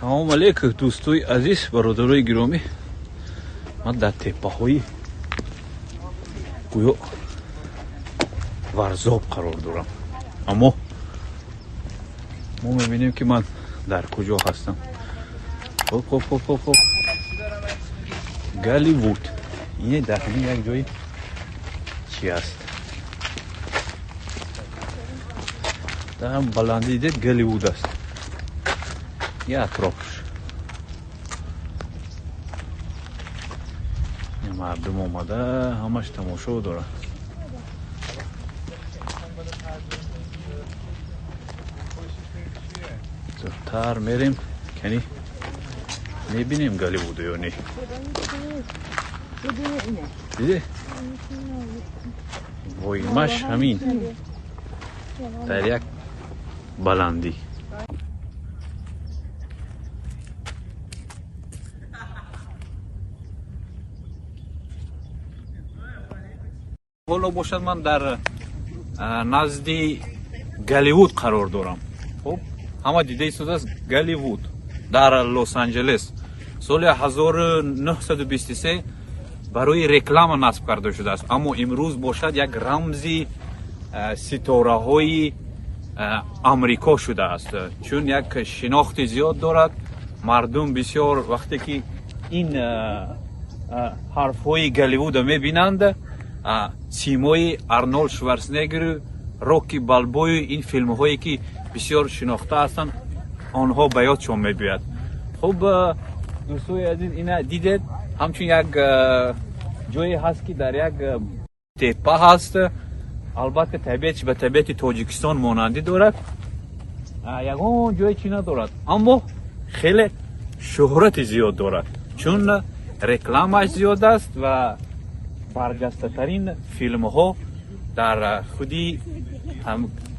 Салом алейкум, дӯстои азиз, бародарои гиромӣ. Ман дар теппаҳои гӯё Варзоб қарор дорам, аммо мо мебинем, ки ман дар куҷо ҳастам. Хоб, хоб, хоб, хоб, хоб, Голливуд ине дар ҳамин як ҷои чи аст, дар ҳам баландӣ дидед, Голливуд аст. Я атрофш мардум омада, ҳамаш тамошо дорад. Зудтар мерем, кани мебинем Голливуду ё не. Диде, воимаш ҳамин дар як баландӣ. Ҳоло бошад, ман дар назди Голливуд қарор дорам. Хуб, ҳама дида истодааст, Голливуд дар Лос Анҷелес соли 1923 барои реклама насб карда шудааст, аммо имрӯз бошад, як рамзи ситораҳои Амрико шудааст, чун як шинохти зиёд дорад. Мардум бисёр вақте ки ин ҳарфҳои Голливуда мебинанд, симои Арнолд Шварценеггеру Рокки Балбою, ин филмҳое ки бисёр шинохта ҳастанд, онҳо ба ёдшон мебиёяд. Хуб, дӯстои азиз, ина дидед, ҳамчун як ҷое ҳаст, ки дар як теппа ҳаст. Албатта, табиатш ба табиати Тоҷикистон монандӣ дорад, ягон ҷое чӣ надорад, аммо хеле шӯҳрати зиёд дорад, чун рекламаш зиёд аст ва барҷастатарин филмҳо дар худи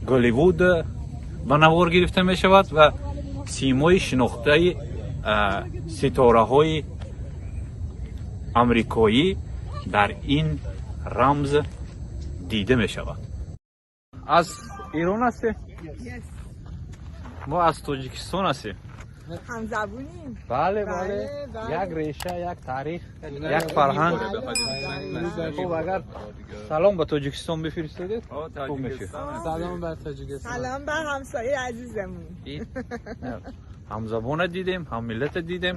Голливуд ба навор гирифта мешавад ва симои шинохтаи ситораҳои амрикоӣ дар ин рамз дида мешавад. Аз Эрон ҳастем, мо аз Тоҷикистон ҳастем. همزبونیم. Бале, як реша, як таърих, як фарҳанг. Хуб, агар салом ба Тоҷикистон бифиристодед, хуб мешуд. سلام بر تاجیکستان. سلام بر همسایه عزیزمون. ҳамзабона дидем, ҳаммиллата дидем.